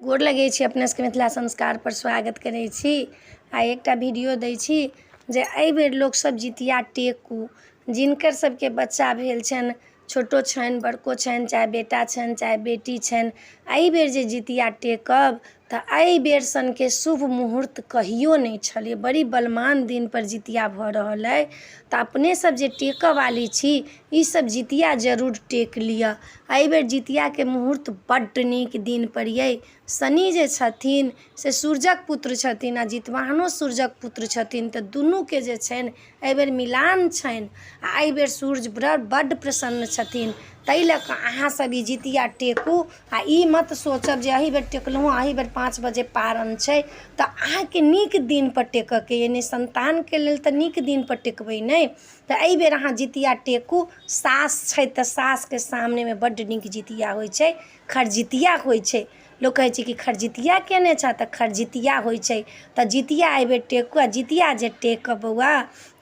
गोर लगै छी अपने सबके मिथिला संस्कारपर स्वागत करै छी। आइ एकटा वीडियो दै छी जे एहिबेर लोकसब जितिया टेकू। जिनकर सबके बच्चा भेल छनि, छोटो छनि बड़को छनि, चाहे बेटा छनि चाहे बेटी छनि, एहिबेर जे जितिया टेकब तऽ एहिबेर सनके शुभ मुहूर्त कहियो नहि छलै। बड़ी बलमान दिनपर जितिया भऽ रहल अइ, तऽ अपने सब जे टेकऽवाली छी ई सब जितिया जरूर टेक लिअ। एहिबेर जितियाके मुहूर्त बड्ड नीक दिनपर अइ। शनि जे छथिन से सूर्यक पुत्र छथिन आओर जितवाहनो सूर्यक पुत्र छथिन, तऽ दुनूके जे छनि एहिबेर मिलान छनि। आओर एहिबेर सूर्य बड्ड प्रसन्न छथिन, ताहि लऽ कऽ अहाँसब ई जितिया टेकू। आओर ई मत सोचब जे एहिबेर टेकलहुँ हँ एहिबेर 5 बजे पारन छै, तऽ अहाँके नीक दिनपर टेकऽके अइ ने, सन्तानके लेल तऽ नीक दिनपर टेकबै ने। तऽ एहिबेर अहाँ जितिया टेकू। सास छै तऽ सासके सामनेमे बड्ड नीक जितिया होइ छै, खरजितिया होइ छै। लोक कहै छै कि खरजितिया केने छऽ, तऽ खरजितिया होइ छै। तऽ जितिया एहिबेर टेकू। आओर जितिया जे टेकब बौआ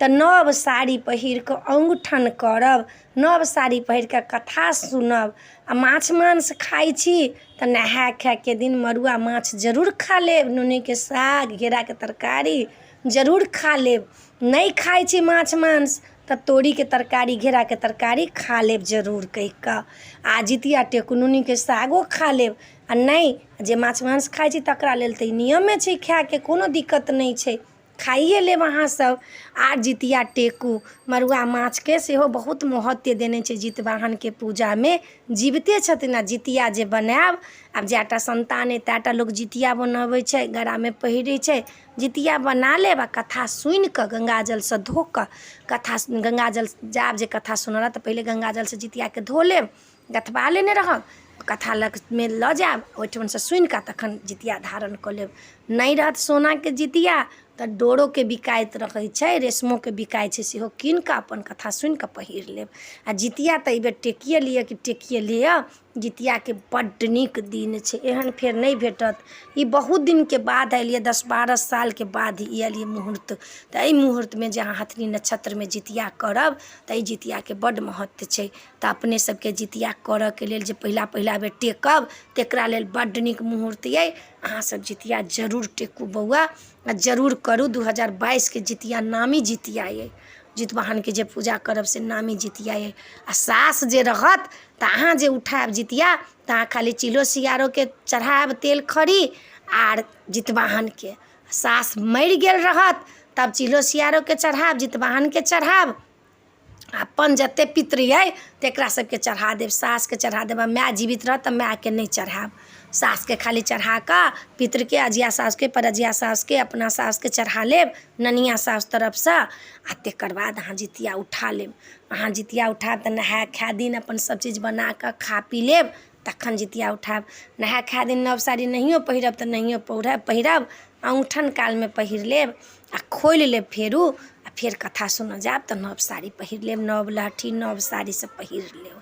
तऽ नव साड़ी पहिर कऽ अङ्गूठन करब, नव साड़ी पहिर कऽ कथा सुनब। आओर माछ मांस खाइ छी तऽ नहाय खायके दिन मड़ुआ माछ जरूर खा लेब, नूनीके साग घेराके तरकारी जरूर खा लेब। नहि खाइ छी माछ मांस तऽ तोरीके तरकारी घेराके तरकारी खा लेब जरूर कहि कऽ। आ जितिया टेकू, नूनीके सागो खा लेब। आ नहि जे माछ मांस खाइ छी तकरा लेल तऽ ई नियमे छै खायके, कोनो दिक्कत नहि छै, खाइए लेब अहाँसभ। आर जितिया टेकू। मड़ुआ माछके सेहो बहुत महत्व देने छै जितवाहनके पूजामे, जिबिते छथिन। आ जितिया जे बनायब, आब जए टा सन्तान अइ तए टा लोक जितिया बनबै छै, गरामे पहिरै छै। जितिया बना लेब आ कथा सुनिकऽ गङ्गाजलसँ धो कऽ कथा, गङ्गाजल जायब जे कथा सुनऽ लए तऽ पहिले गङ्गाजलसँ जितियाके धो लेब, गथबा लेने रहब, कथा लगमे लऽ जायब, ओहिठमनसँ सुनिकऽ तखन जितिया धारण कऽ लेब। नहि रहत सोनाके जितिया तऽ डोरोके बिकाइत रहै छै, रेशमोके बिकाइ छै, सेहो कीन कऽ अपन कथा सुनिकऽ पहिर लेब। आ जितिया तऽ एहिबेर टेकिए लिअ कि टेकिए लिअ। जितियाके बड्ड नीक दिन छै, एहन फेर नहि भेटत। ई बहुत दिनके बाद आयल यऽ, 10-12 सालके बाद ई आयल यऽ मुहूर्त। तऽ एहि मुहूर्तमे जे अहाँ हथनी नक्षत्रमे जितिया करब तऽ एहि जितियाके बड्ड महत्व छै। तऽ अपने सबके जितिया करऽके लेल जे पहिला पहिला बेर टेकब तकरा लेल बड्ड नीक मुहूर्त अइ। अहाँ सब जितिया जरूर टेकू बौआ, आ जरूर करू। 2022के जितिया नामी जितिया अइ, जितवाहनके जे पूजा करब से नामी जितिया अइ। आ सास जे रहत तऽ अहाँ जे उठायब जितिया तऽ अहाँ खाली चिल्हो सियारोके चढ़ायब तेल खरी आर जितवाहनके। सास मरि गेल रहत तब चिल्हो सियारोके चढ़ायब, जितवाहनके चढ़ायब, अपन जतेक पितृ अइ तकरा सबके चढ़ा देब, सासके चढ़ा देब। आओर माय जीवित रहत तऽ मायके नहि चढ़ायब, सासके खाली चढ़ा कऽ पितृके, अजिया सासुके, परजिया सासुके, अपना सासुके चढ़ा लेब ननिया सासु तरफसँ। आओर तकर बाद अहाँ जितिया उठा लेब। अहाँ जितिया उठायब तऽ नहाय खाय दिन अपन सबचीज बना कऽ खा पी लेब, तखन जितिया उठायब। नहाय खाय दिन नव साड़ी नहियो पहिरब तऽ नहियो पहिरब, अङ्गूठन कालमे पहिर लेब आओर खोलि लेब फेरो। आओर फेर कथा सुनऽ जायब तऽ नव साड़ी पहिर लेब, नव लहठी नव साड़ी सब पहिर लेब।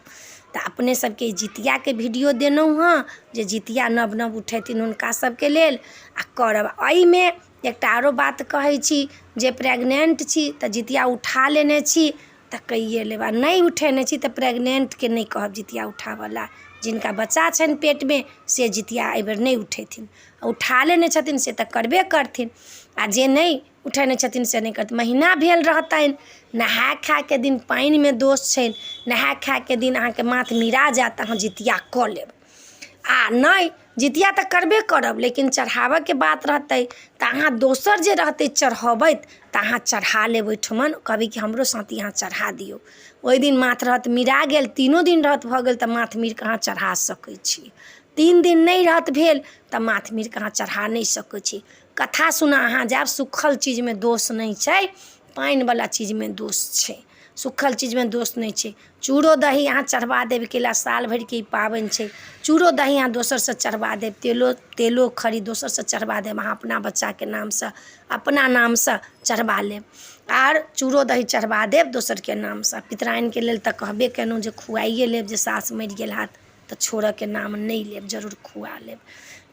तऽ अपने सबके ई जितियाके वीडियो देलहुँ हँ जे जितिया नव नव उठेथिन हुनका सबके लेल आओर करब। एहिमे एकटा आरो बात कहै छी, जे प्रेगनेन्ट छी तऽ जितिया उठा लेने छी तऽ कैये लेब, आओर नहि उठेने छी तऽ प्रेगनेन्टके नहि कहब जितिया उठाबऽ लए। जिनका बच्चा छनि पेटमे से जितिया अइ बेर नहि उठेथिन, उठा लेने छथिन से तऽ करबे करथिन, आओर जे नहि उठेने छथिन से नहि करथिन। महीना भेल रहतनि, नहाय खायके दिन पानिमे दोष छनि, नहाय खायके दिन अहाँके माथ मिरा जायत तऽ अहाँ जितिया कऽ लेब। आ नहि जितिया तऽ करबे करब, लेकिन चढ़ाबऽके बात रहतै तऽ अहाँ दोसर जे रहतै चढ़बैत तऽ अहाँ चढ़ा लेब ओहिठमन, कहबै कि हमरो साथी अहाँ चढ़ा दियौ। ओहि दिन माथ रहत मिरा गेल, तीनो दिन रहत भऽ गेल तऽ माथ मीर कऽ अहाँ चढ़ा सकै छी। 3 दिन नहि रहत भेल तऽ माथ मीर कऽ अहाँ चढ़ा नहि सकै छी। कथा सुनऽ अहाँ जायब, सुखल चीजमे दोष नहि छै, पानिवला चीजमे दोष छै, सुखल चीजमे दोष नहि छै। चूड़ो दही अहाँ चढ़बा देब, कैला साल भरिके ई पाबनि छै। चूड़ो दही अहाँ दोसरसँ चढ़बा देब, तेलो तेलो खरी दोसरसँ चढ़बा देब, अहाँ अपना बच्चाके नामसँ अपना नामसँ चढ़बा लेब। आर चूड़ो दही चढ़बा देब दोसरके नामसँ। पितराइनके लेल तऽ कहबे केलहुँ जे खुआइए लेब, जे सास मरि गेल हैत तऽ छोड़ऽके नाम नहि लेब, जरूर खुआ लेब।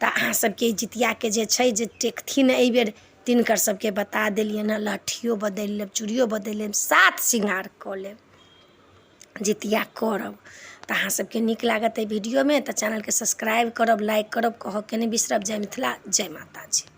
तऽ अहाँ सबके जितियाके जे छै जे टेकथिन अइबेर तिनकर सबके बता देलियनि हँ। लहठियो बदलि लेब, चूड़ियो बदलि लेब, सात श्रृंगार कऽ लेब, जितिया करब। तऽ अहाँ सबके नीक लागत एहि वीडियोमे तऽ चैनलके सब्सक्राइब करब, लाइक करब, कहऽके नहि बिसरब। जय मिथिला, जय माताजी।